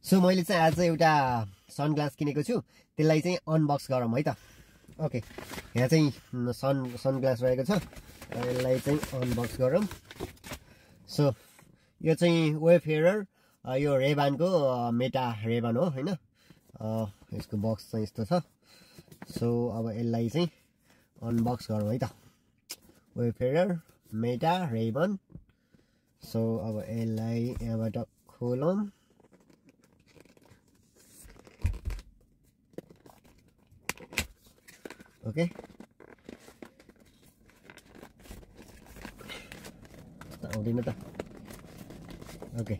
So मैले चाहिँ आज एउटा सनग्लास किनेको छु त्यसलाई चाहिँ अनबक्स गरौँ है त ओके यहाँ चाहिँ सनग्लास रहेको छ यसलाई चाहिँ अनबक्स गरौँ सो यो चाहिँ वेफेयर यो रेबानको मेटा रेबान हो हैन यसको बक्स चाहिँ यस्तो छ सो अब यसलाई चाहिँ अनबक्स गरौँ है त वेफेयर मेटा रेबान सो अब यसलाई यहाँबाट खोलौँ ओके आउँदैन त ओके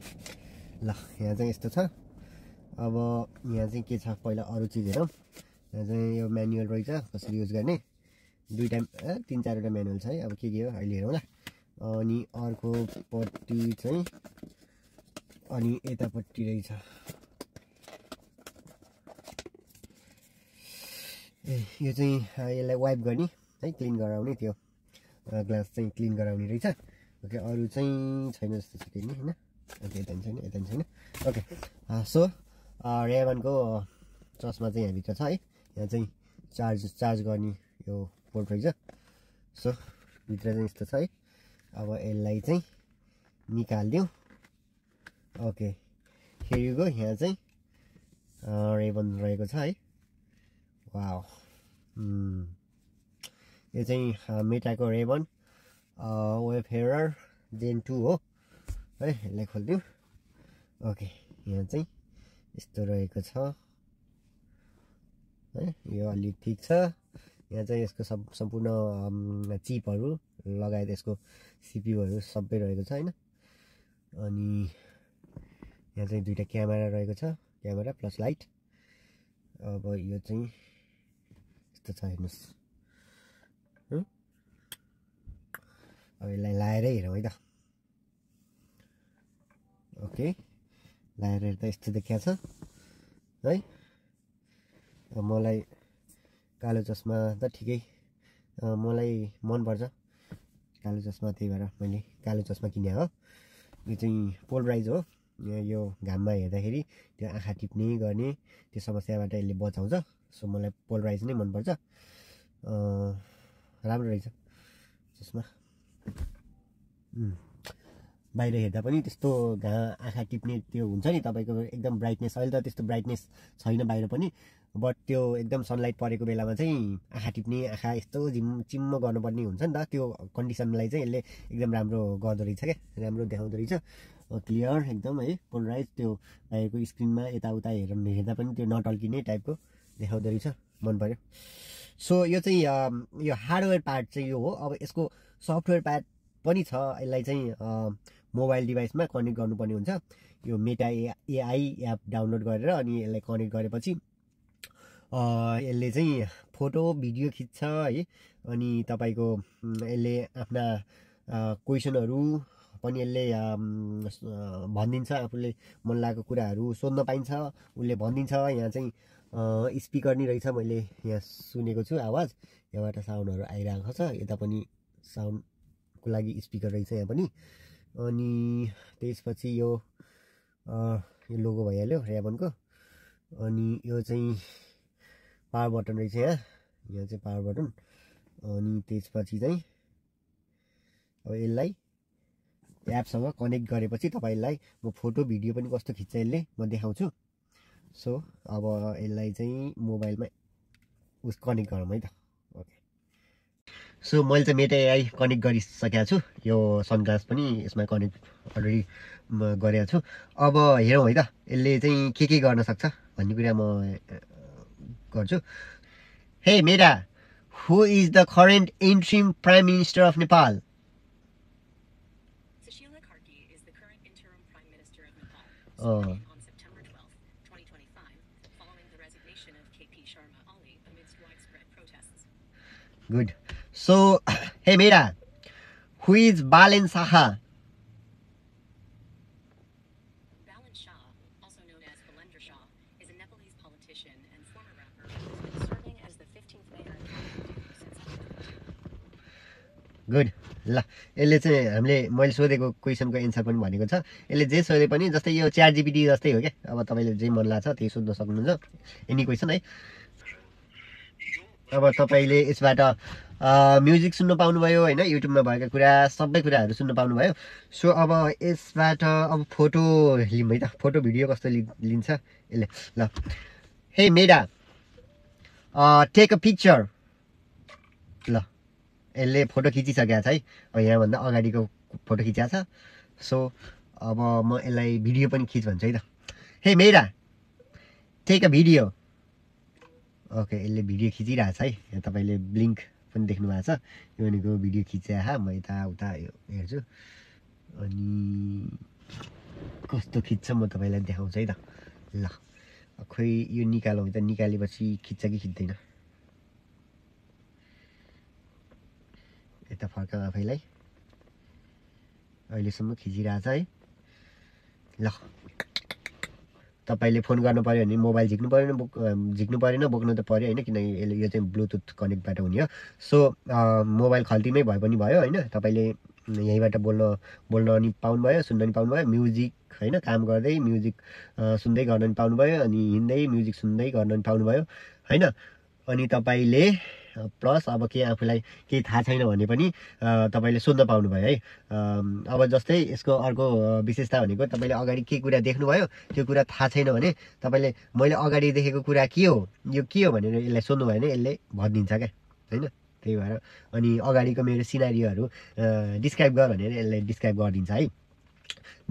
ल यहाँ चाहिँ यस्तो छ अब यहाँ चाहिँ के छ पहिला अरु चीज हेरौँ यहाँ चाहिँ यो म्यानुअल रहेछ कसरी युज गर्ने दुईटा 3-4 वटा म्यानुअल छ है अब के हो अहिले हेरौँ ल अनि अर्को पट्टी चाहिँ अनि यतापट्टि रहेछ यो चाहिँ यसलाई वाइप गर्ने है क्लिन गराउने त्यो ग्लास चाहिँ क्लिन गराउने रहेछ ओके अरु चाहिँ छैन जस्तो छ केही हैन ओके यता छैन ओके सो रेबानको चस्मा चाहिँ यहाँभित्र छ है यहाँ चाहिँ चार्ज गर्ने यो पोर्ट रहेछ सो भित्र चाहिँ यस्तो छ है अब यसलाई चाहिँ निकाल्दिउँ ओके हियर यु गो यहाँ चाहिँ रेबन रहेको छ है वाउ यो चाहिँ मेटाको रेबन वेफेयर जेन 2 हो है यसलाई खोल्दिउँ ओके यहाँ चाहिँ यस्तो रहेको छ है यो अलि ठीक छ यहाँ चाहिँ यसको सम्पूर्ण चिपहरू लगायत यसको सीपीयूहरू सबै रहेको छ हैन अनि यहाँ चाहिँ दुईटा क्यामेरा रहेको छ क्यामेरा प्लस लाइट अब यो चाहिँ यस्तो छ हेर्नुस् अब यसलाई लाएरै हेरौँ है त ओके लाएर हेर्दा यस्तो देखिया छ है अब मलाई कालो चस्मा त ठिकै मलाई मन पर्छ कालो चस्मा त्यही भएर मैले कालो चस्मा किने हो यो चाहिँ पोलराइज हो यो घाममा हेर्दाखेरि त्यो आँखा टिप्ने गर्ने त्यो समस्याबाट यसले बचाउँछ सो मलाई पोलराइज नै मन पर्छ राम्रो रहेछ चस्मा बाहिर हेर्दा पनि त्यस्तो आँखा टिप्ने त्यो हुन्छ नि तपाईको एकदम ब्राइटनेस अहिले त त्यस्तो ब्राइटनेस छैन बाहिर पनि बट त्यो एकदम सनलाइट परेको बेलामा चाहिँ आँखा टिप्ने आँखा यस्तो चिम्म गर्नुपर्ने हुन्छ नि त त्यो कन्डिसनलाई चाहिँ यसले एकदम राम्रो गर्दो रहेछ क्या राम्रो देखाउँदो रहेछ क्लियर एकदम है पोलराइज त्यो बाहिरको स्क्रिनमा यताउता हेर्दा पनि त्यो नटल्किने टाइपको देखाउँदो रहेछ मन पर्यो सो यो चाहिँ यो हार्डवेयर पार्ट चाहिँ यो हो अब यसको सफ्टवेयर पार्ट पनि छ यसलाई चाहिँ मोबाइल डिभाइसमा कनेक्ट गर्नुपर्ने हुन्छ यो मेटा एआई एप डाउनलोड गरेर अनि यसलाई कनेक्ट गरेपछि यसले चाहिँ फोटो भिडियो खिच्छ है अनि तपाईको यसले आफ्ना क्वेशनहरु पनि यसले भनिदिन्छ आफूले मन लागेको कुराहरु सोध्न पाइन्छ उले भनिदिन्छ यहाँ चाहिँ स्पिकर नि रहेछ मैले यहाँ सुनेको छु आवाज यहाँबाट साउन्डहरु आइरहेको छ यता पनि साउन्डको लागि स्पिकर रहेछ यहाँ पनि अनि त्यसपछि यो लोगो भइहाल्यो रेबनको अनि यो चाहिँ पावर बटन रहेछ यहाँ चाहिँ पावर बटन अनि त्यसपछि चाहिँ अब यसलाई एपसँग कनेक्ट गरेपछि तपाईलाई म फोटो भिडियो पनि कस्तो खिच्छ यसले म देखाउँछु सो अब यसलाई चाहिँ मोबाइलमा उस कनेक्ट गरौँ है त ओके सो मैले चाहिँ मेटा एआई कनेक्ट गरिसकेको छु यो सनग्लास पनि यसमा कनेक्ट अलरेडी गरेको छु अब हेरौँ है त यसले चाहिँ के गर्न सक्छ भन्ने कुरा म गर्छु hey Meta who is the current interim prime minister of Nepal on September 12th, 2025, following the resignation of KP Sharma Ali amidst widespread protests. Good. So, hey Mera, who is Balen Saha? Balen Shah, also known as Balendra Shah, is a Nepalese politician and former rapper who has been serving as the 15th mayor of Kathmandu since 2022. Good. ल यसले चाहिँ हामीले मैले सोधेको क्वेसनको answer पनि भनेको छ। यसले जे सोधे पनि जस्तै यो च्याट जिपिटी जस्तै हो क्या। अब तपाईँले जे मन लाग्छ त्यही सोध्न सक्नुहुन्छ, एनी क्वेसन है। अब तपाईँले यसबाट म्युजिक सुन्न पाउनुभयो होइन, युट्युबमा भएका कुरा सबै कुराहरू सुन्न पाउनुभयो। सो अब यसबाट अब फोटो लिउँ है त, फोटो भिडियो कस्तो लिन्छ यसले। ल हे मेडा टेक अ पिक्चर। ल यसले फोटो खिचिसकेको छ है, अब यहाँभन्दा अगाडिको फोटो खिचिएको छ। सो अब म यसलाई भिडियो पनि खिच भन्छु है त। हे मेडा टेक अ भिडियो। ओके यसले भिडियो खिचिरहेको छ है, यहाँ तपाईँले ब्लिङ्क पनि देख्नु भएको छ, यो भनेको भिडियो खिच्या। म यताउता यो हेर्छु अनि कस्तो खिच्छ म तपाईँलाई देखाउँछु है त। ल खोइ यो निकालौँ त, निकालेपछि खिच्छ कि खिच्दैन। यता फर्काउँ आफैलाई, अहिलेसम्म खिचिरहेछ है। ल तपाईँले फोन गर्नु पऱ्यो भने मोबाइल झिक्नु परेन, बोक्नु त पऱ्यो होइन, किनकि यसले यो चाहिँ ब्लुटुथ कनेक्टबाट हुने हो। सो मोबाइल खल्तीमै भए पनि भयो होइन, तपाईँले यहीँबाट बोल्न नि पाउनुभयो, सुन्न नि पाउनुभयो। म्युजिक होइन, काम गर्दै म्युजिक सुन्दै गर्न नि पाउनुभयो, अनि हिँड्दै म्युजिक सुन्दै गर्न नि पाउनुभयो होइन। अनि तपाईँले प्लस अब के आफूलाई केही थाहा छैन भने पनि तपाईँले सोध्न पाउनुभयो है। अब जस्तै यसको अर्को विशेषता भनेको तपाईँले अगाडि के कुरा देख्नुभयो, त्यो कुरा थाहा छैन भने तपाईँले मैले अगाडि देखेको कुरा के हो, यो के हो भनेर यसलाई सोध्नुभयो भने यसले भनिदिन्छ क्या होइन। त्यही भएर अनि अगाडिको मेरो सिनारीहरू डिस्क्राइब गर भनेर यसलाई डिस्क्राइब गरिदिन्छ है।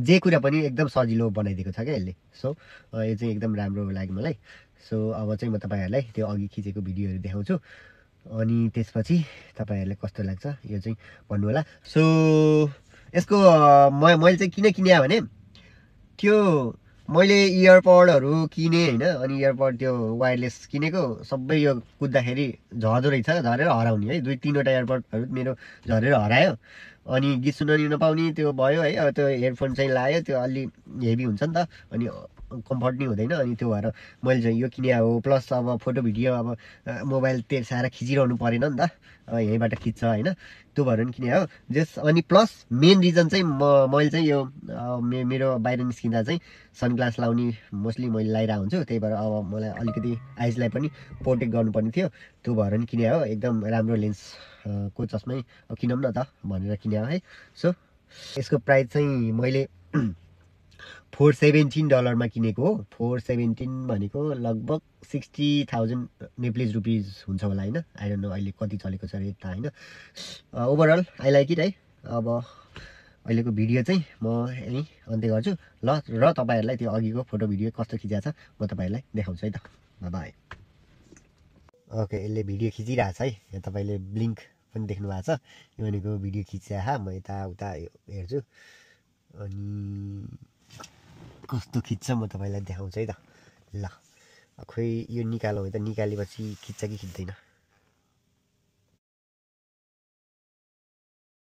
जे कुरा पनि एकदम सजिलो बनाइदिएको छ क्या यसले। सो यो चाहिँ एकदम राम्रो लाग्यो मलाई। सो अब चाहिँ म तपाईँहरूलाई त्यो अघि खिचेको भिडियोहरू देखाउँछु, अनि त्यसपछि तपाईँहरूलाई कस्तो लाग्छ यो चाहिँ भन्नु होला। सो यसको मैले चाहिँ किन किने भने त्यो मैले इयरपडहरू किने होइन, अनि इयरपड त्यो वायरलेस किनेको सबै यो कुद्दाखेरि झर्दो रहेछ, झरेर हराउने है। 2-3वटा इयरपडहरू मेरो झरेर हरायो, अनि गीत सुन्न नि नपाउने त्यो भयो है। अब त्यो हेडफोन चाहिँ लायो, त्यो अलि हेभी हुन्छ नि त, अनि कम्फर्ट नि हुँदैन, अनि त्यो भएर मैले चाहिँ यो किने हो। प्लस अब फोटो भिडियो अब मोबाइल तेर्साएर खिचिरहनु परेन नि त, अब यहीँबाट खिच्छ होइन, त्यो भएर नि किने हो जस। अनि प्लस मेन रिजन चाहिँ मैले चाहिँ यो मेरो बाहिर निस्किँदा चाहिँ सनग्लास लाउने मोस्टली मैले लगाइरहेको हुन्छु, त्यही भएर अब मलाई अलिकति आइजलाई पनि प्रोटेक्ट गर्नुपर्ने थियो, त्यो भएर नि किने हो। एकदम राम्रो लेन्स को चस्मै किनौँ न त भनेर किने हो है। सो यसको प्राइस चाहिँ मैले $417 किनेको हो। 417 भनेको लगभग 60,000 नेपालीज रुपिज हुन्छ होला होइन, आई डोन्ट नो अहिले कति चलेको छ रेट त होइन। ओभरअल आई लाइक इट है। अब अहिलेको भिडियो चाहिँ म यहीँ अन्त्य गर्छु ल, र तपाईँहरूलाई त्यो अघिको फोटो भिडियो कस्तो खिचिएको छ म तपाईँहरूलाई देखाउँछु है त। बाई। ओके यसले भिडियो खिचिरहेछ है, यहाँ तपाईँले ब्लिङ्क पनि देख्नु भएको छ, यो भनेको भिडियो खिच्या। म यताउता हेर्छु अनि कस्तो खिच्छ म तपाईँलाई देखाउँछु है त। ल खोइ यो निकालौँ है त, निकालेपछि खिच्छ कि खिच्दैन।